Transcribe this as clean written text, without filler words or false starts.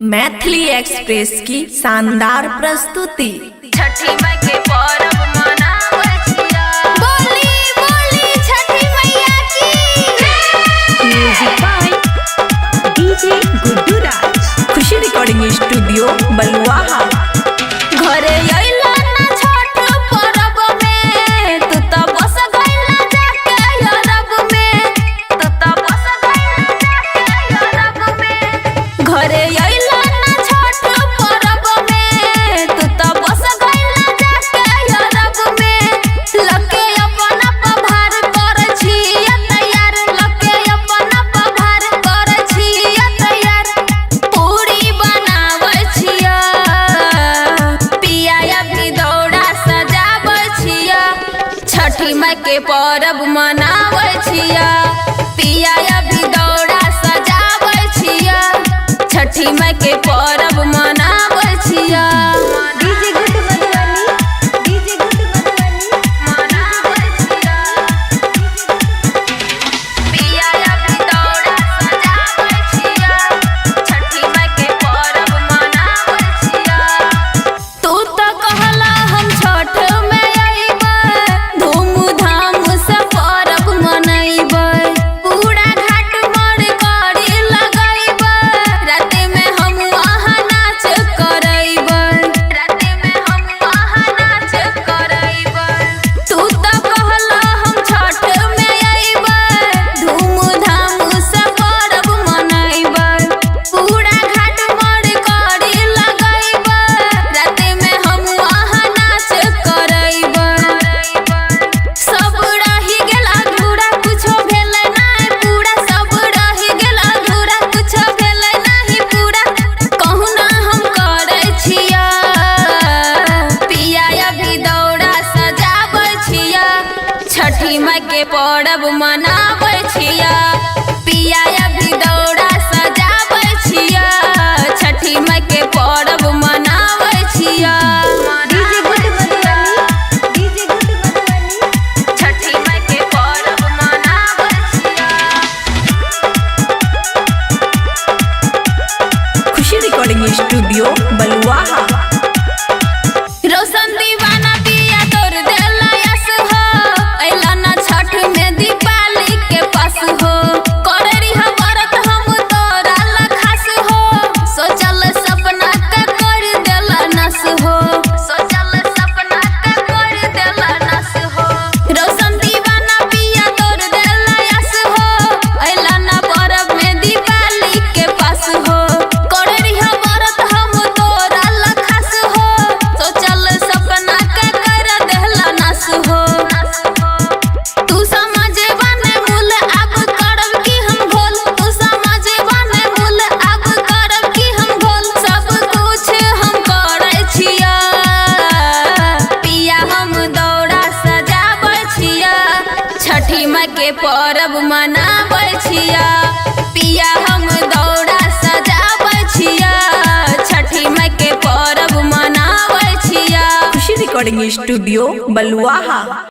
Maithili express की शानदार प्रस्तुति। छठी माई के परब मनावै छिया। बोली बोली छठी मैया की। Music by DJ Guddu Raj, Khushi recording studio, Baluaha. घरे अइला ना छठ परब में, तू त बस गइला जाके अरब में। तू त बस गइला जाके अरब में। घरे अइला ना छठ परब में, तू त बस गइला जाके अरब में। लके अपना पभार कर छिया तैयार, लके अपना पभार कर छिया तैयार। पूरी बनाबै छिया पिया, अभी दौड़ा सजाबै छिया। छठी माई के परब मनाबै छिया, पिया अभी दौड़ा सजाबै छिया। छठी माई के परब मनाबै छिया। DJ Guddu Madhubani, DJ Guddu Madhubani. मनावै छिया। पिया अभी दौड़ा सजावै छिया। छठी माई के परब मनावै छिया। तू त कहला हम छठ में अइबै, धूमधाम से परब मनैबै। पूरा घाट मोर करी लगैबै, राति में हम वहाँ नाच करैबै। राति में हम वहाँ नाच करैबै। तू त कहला हम छठ में अइबै, धूमधाम से परब मनैबै। पूरा घाट मोर करी लगैबै, राति में हम वहाँ नाच करैबै। सब रहि गेल अधूरा, कुछो भेलै नहि पूरा। सब रहि गेल अधूरा, कुछो भेलै नहि पूरा। कहुना हम करै छिया, पिया अभी दौड़ा सजाबै छिया। छठी माई के परब मनाबै छिया, पिया अभी दौड़ा सजाबै छिया। छठी माई के परब मनाबै छिया। DJ Guddu Madhubani, DJ Guddu Madhubani. छठी माई के परब मनावै छिया। खुशी रिकॉर्डिंग स्टूडियो, बलुआहा। रोशन दीवाना पिया तोर देला यस हो, अइला ना छठ में दीपावली के पास हो। करे रही व्रत हम तोरा लखास हो, सोचल सपना का कर देला नस हो। सोचल सपना के कर देला नस हो। रोशन दीवाना पिया तोर देला यस हो, अइला ना परब में दीपावली के पास हो। करे रही व्रत हम तोरा लखास हो, सोचल सपना का कर देला नस हो। तू समझबा ने भूल, अब करब की हम भूल। तू समझबा ने भूल, अब करब की हम भूल। सब कुछ हम करै छिया, पिया हम दौड़ा सजाबै छिया। छठी माई के परब मनाबै छिया, पिया हम दौड़ा सजाबै छिया। छठी माई के परब मनाबै छिया। खुशी रिकॉर्डिंग स्टूडियो, बलुआहा।